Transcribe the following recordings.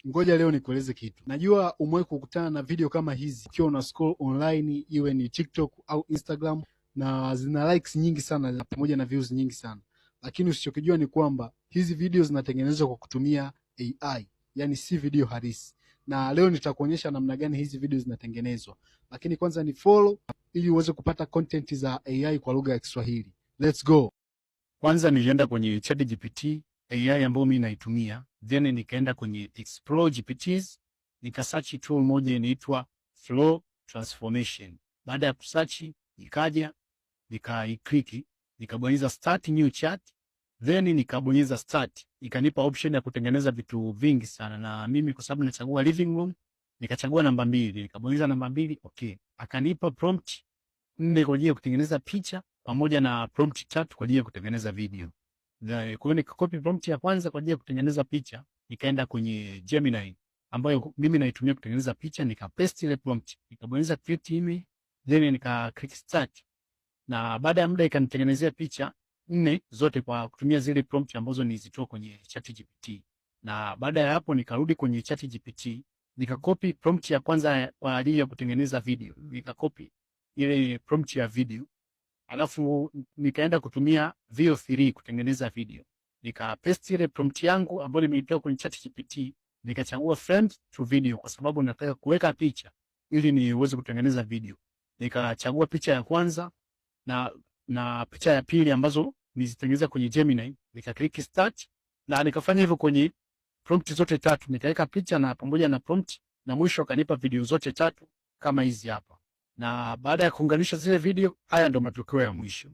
Ngoja leo nikueleze kitu. Najua umewahi kukutana na video kama hizi ukiwa una scroll online, iwe ni TikTok au Instagram, na zina likes nyingi sana pamoja na views nyingi sana, lakini usichokijua ni kwamba hizi video zinatengenezwa kwa kutumia AI, yani si video halisi. Na leo nitakuonyesha namna gani hizi video zinatengenezwa, lakini kwanza ni follow ili uweze kupata content za AI kwa lugha ya Kiswahili. Let's go. Kwanza nilienda kwenye ChatGPT AI ambayo mimi naitumia, then nikaenda kwenye Explore GPTs, nikasearch tool moja inaitwa Flow Transformation. Baada ya kusearch ikaja, nikaiclick, nikabonyeza start new chat, then nikabonyeza start, ikanipa option ya kutengeneza vitu vingi sana, na mimi kwa sababu nachagua living room nikachagua namba 2, nikabonyeza namba 2, okay, akanipa prompt 4 kwa ajili ya kutengeneza picha pamoja na prompt 3 kwa ajili ya kutengeneza video. Kwa hiyo nikakopi prompt ya kwanza kwa ajili ya kutengeneza picha, nikaenda kwenye Gemini ambayo mimi naitumia kutengeneza picha, nikapaste ile prompt, nikabonyeza create image, then nika click start. Na baada ya muda ikanitengenezea picha 4 zote kwa kutumia zile prompt ambazo nilizitoa kwenye ChatGPT. Na baada ya hapo nikarudi kwenye ChatGPT, nikakopi prompt ya kwanza kwa ajili ya kutengeneza video, nikakopi ile prompt ya video. Alafu nikaenda kutumia Veo 3 kutengeneza video. Nika paste ile prompt yangu ambayo nimeitoa kwenye ChatGPT, nikachagua frame to video kwa sababu nataka kuweka picha ili niweze kutengeneza video. Nikachagua picha ya kwanza na picha ya pili ambazo nilizitengeneza kwenye Gemini, nika click start na nikafanya hivyo kwenye prompt zote tatu, nikaweka picha na pamoja na prompt na mwisho akanipa video zote tatu kama hizi hapa. Na baada ya kuunganisha zile video, haya ndo matokeo ya mwisho.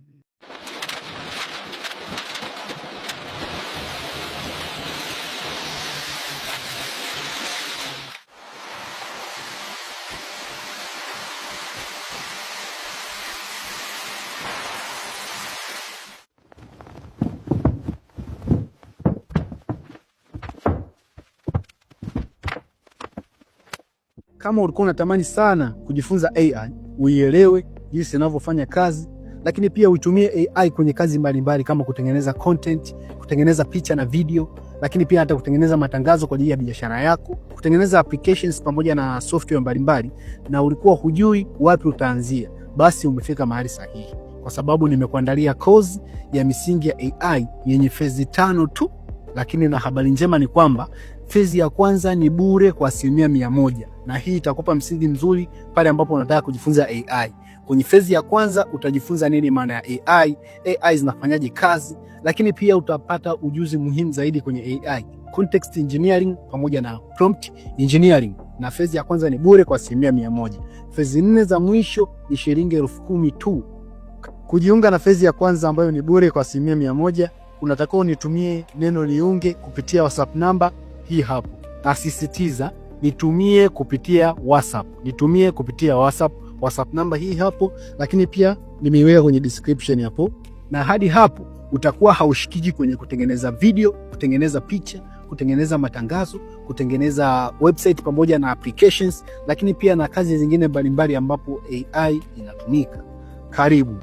Kama ulikuwa unatamani sana kujifunza AI, uielewe jinsi inavyofanya kazi, lakini pia uitumie AI kwenye kazi mbalimbali kama kutengeneza content, kutengeneza picha na video, lakini pia hata kutengeneza matangazo kwa ajili ya biashara yako, kutengeneza applications pamoja na software mbalimbali, na ulikuwa hujui wapi utaanzia, basi umefika mahali sahihi, kwa sababu nimekuandalia course ya misingi ya AI yenye phase 5 tu. Lakini na habari njema ni kwamba phase ya kwanza ni bure kwa 100%, na hii itakupa msingi mzuri pale ambapo unataka kujifunza AI. Kwenye phase ya kwanza utajifunza nini maana ya AI, AI zinafanyaje kazi, lakini pia utapata ujuzi muhimu zaidi kwenye AI, context engineering pamoja na prompt engineering. Na phase ya kwanza ni bure kwa 100%. Phase 4 za mwisho ni shilingi 10,000 tu. Kujiunga na phase ya kwanza ambayo ni bure kwa 100%, unatakiwa unitumie neno liunge kupitia WhatsApp namba hii hapo. Nasisitiza nitumie kupitia WhatsApp, nitumie kupitia WhatsApp, WhatsApp namba hii hapo, lakini pia nimeiweka kwenye description hapo. Na hadi hapo utakuwa haushikiki kwenye kutengeneza video, kutengeneza picha, kutengeneza matangazo, kutengeneza website pamoja na applications, lakini pia na kazi zingine mbalimbali ambapo AI inatumika. Karibu.